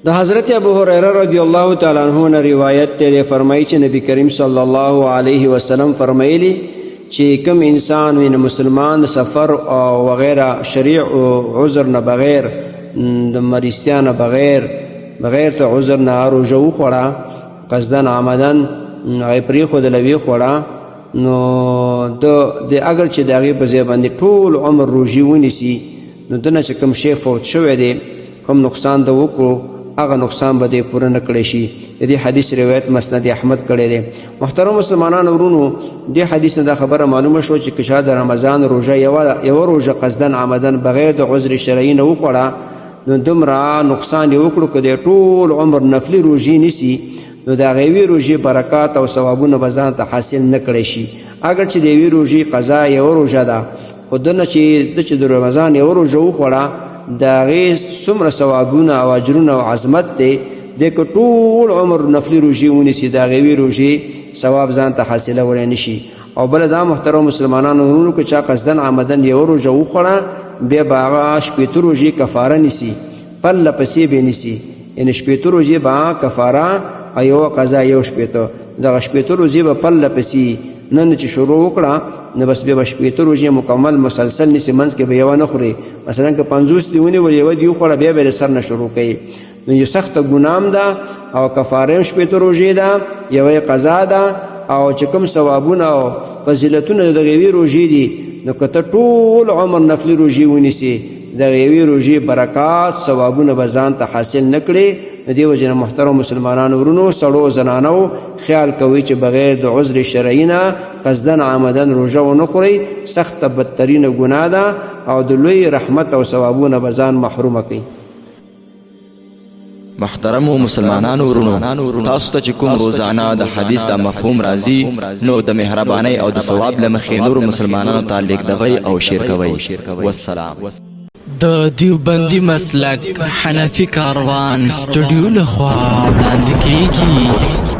د حضرت ابو هريره رضی الله تعالی عنہ نه روایت دی، دی فرمایي چې نبی کریم صلی الله علیه وسلم فرمایلی چې کوم انسان وین مسلمان سفر او وغیرہ شریع او عذر نه بغیر، د مریضتیا نه بغیر، بغیر ته عذر نه روژه وخوړه قصدا عمدا، هغه پرېښودله ویې خوړه، نو د د اګر چې د هغې په ځای باندې ټول عمر روژې ونیسي، نو دنه چې کوم شی فوت شوی دی، کوم نقصان ده وکړو، هغه نقصان به دی پوره نه کړی شي. د دې حدیث روایت مسند احمد کړی دی. محترم مسلمانانو ورونو، دې حدیث نه دا خبره معلومه شوه چې که چا د رمضان روژه یوه روژه قصدا عمدا بغیر د عذر شرعي نه وخوړه، نو دومره نقصان یې وکړو که دی ټول عمر نفلي روژې نیسي، نو د هغې یوې روژې برکات او ثوابونه به ځان ته حاصل نه کړی شي. اګر چې د یوې روژې قضا یوه روژه ده، خو دنه چې د چې د رمضان یوه روژه وخوړه، د هغې څومره ثوابونه او اجرونه او عظمت دی، دی که ټول عمر نفلي روژې ونیسي، د هغې یوې روژې ثواب ځان ته حاصلولی نه شي. او بله دا محترم مسلمانانو ورونو، که چا قصدن عمدن یوه روژه وخوړه، بیا به هغه 60 روژې کفاره نیسي، پرله پسې به نیسي، یعنې 60 روژې به کفاره او یوه قضا 61، دغه 60 روژې به پرله پسې، نن چې شروع وکړه نو بس بیا به 60 روژې مکمل مسلسل نیسي، منځ کې به یوه نه خوري. مثلا که 50 دې ونیول، یوه دې وخوړه، بیا به له سر نه شروع کوي. نو یو سخته ګناه هم ده او کفاره هم 60 روژې ده، یوه یې قضا ده، او چې کوم ثوابونه او فضیلتونه د دغې یوې روژې دي، نو که ته ټول عمر نفلي روژې ونیسې، دغې یوې روژې برکات ثوابونه به ځان ته حاصل نه کړې. د دې وجې نه محترم مسلمانانو ورونو، سړو زنانو خیال کوئ چې بغیر د عذر شرعي نه قصدا عمدا روژه ونه خورئ. سخته بدترینه ګناه ده او د لوی رحمت او ثوابونه به ځان محرومه کوي. محترمو مسلمانانو ورونو، تاسو ته چې کوم روزانه د حدیث دا مفهوم راځي، نو د مهربانۍ او د ثواب له مخې نورو مسلمانانو ته لیږدوئ او شیر کوئ. والسلام. د دیوبندي مسلک حنفي کاروان سټوډیو لخوا وړاندې کیږي.